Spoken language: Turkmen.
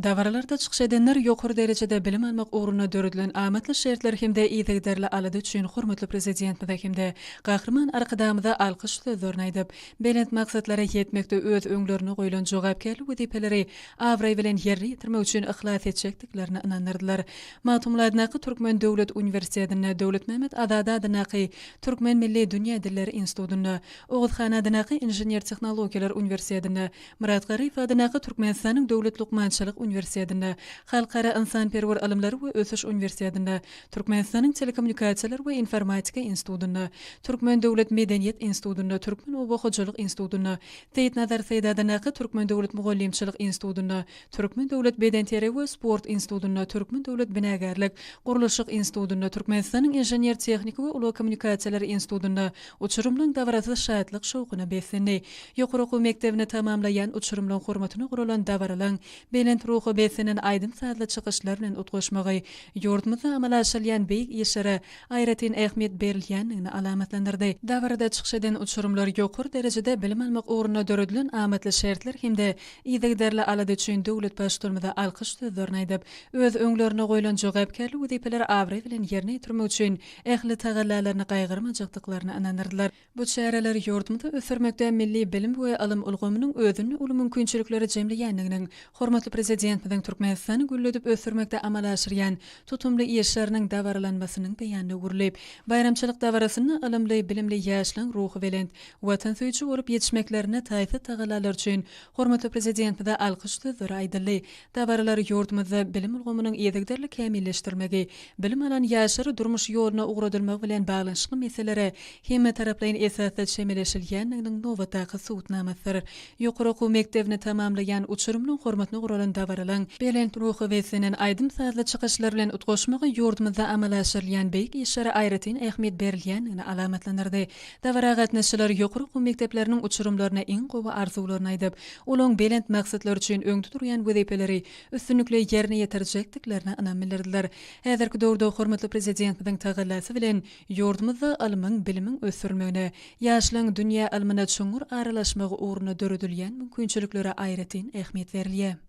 Dabaralarda çykyş edenler ýokary derejede bilim almak ugrunda döredilen amatly şertler hem-de yzygiderli alada üçin hormatly Prezidentimize hem-de Gahryman Arkadagymyza alkyş sözlerini aýdyp, belent maksatlara ýetmekde öz öňlerinde goýlan jogapkärli wezipeleri abraý bilen ýerine ýetirmek üçin yhlas etjekdiklerine ynandyrdylar. Magtymguly adyndaky Türkmen döwlet uniwersitetinde, Döwletmämmet Azady adyndaky Türkmen milli dünýä dilleri institutynda, Oguz han adyndaky Inžener-tehnologiýalar uniwersitetinde, Myrat Garyýew adyndaky Türkmenistanyň Döwlet lukmançylyk uniwersitetinde, Halkara ynsanperwer ylymlary we ösüş uniwersitetinde, Türkmenistanyň Telekommunikasiýalar we informatika institutynda, Türkmen döwlet medeniýet institutynda, Türkmen oba hojalyk institutynda, Seýitnazar Seýdi adyndaky Türkmen döwlet mugallymçylyk institutynda, Türkmen döwlet bedenterbiýe we sport institutynda, Türkmen döwlet binagärlik, gurluşyk institutynda, Türkmenistanyň Inžener-tehniki we ulag kommunikasiýalary institutynda uçurymlaň dabarasy şatlyk-şowhuna beslendi. Ýokary okuw mekdebini tamamlaýan uçurymlaň hormatyna guralan dabaralaň belent ruha beslenen aýdym-sazly çykyşlar bilen utgaşmagy ýurdumyzda amala aşyrylýan beýik işlere aýratyn ähmiýet berilýändigini alamatlandyrdy. Dabarada çykyş eden uçurymlar ýokary derejede bilim almak ugrunda döredilen amatly şertler hem-de yzygiderli alada üçin döwlet Baştutanymyza alkyş sözlerini aýdyp, öz öňlerinde goýlan jogapkärli wezipeleri abraý bilen ýerine ýetirmek üçin ähli tagallalaryny gaýgyrmajakdyklaryna ynandyrdylar. Bu çäreler ýurdumyzy ösdürmekde milli bilim we ylym ulgamynyň özünde uly mümkinçilikleri jemleýändiginiň, hormatly Prezidentimiziň Türkmenistany gülledip ösdürmekde amala aşyrýan tutumly işleriniň dabaralanmasynyň beýanyna öwrüldi. Baýramçylyk dabarasynda ylymly, bilimli ýaşlaryň ruhubelent, watansöýüji bolup ýetişmeklerinde taýsyz tagallalar üçin hormatly Prezidentimize alkyş sözleri aýdyldy. Dabaralar ýurdumyzda bilim ulgamynyň yzygiderli kämilleşdirilmegi, bilim alan ýaşlary durmuş ýoluna ugradylmagy bilen baglanyşykly meselelere hemmetaraplaýyn esasda çemeleşilýändiginiň nobatdaky subutnamasydyr. Ýokary okuw mekdebini tamamlaýan uçurymlaryň hormatyna guralan dabaralaryň belent ruha beslenen aýdym-sazly çykyşlar bilen utgaşmagy ýurdumyzda amala aşyrylýan beýik işlere aýratyn ähmiýet berilýändigini alamatlandyrdy. Dabara gatnaşyjylar ýokary okuw mekdepleriniň uçurymlaryna iň gowy arzuwlaryny aýdyp, olaryň belent maksatlar üçin öňde durýan wezipeleri üstünlikli ýerine ýetirjekdiklerine ynam bildirdiler. Häzirki döwürde hormatly Prezidentimiziň tagallasy bilen ýurdumyzda ylmyň, bilimiň ösdürilmegine, ýaşlaryň dünýä ylmyna çuňňur aralaşmagy ugrunda döredilýän mümkinçiliklere aýratyn ähmiýet berilýär.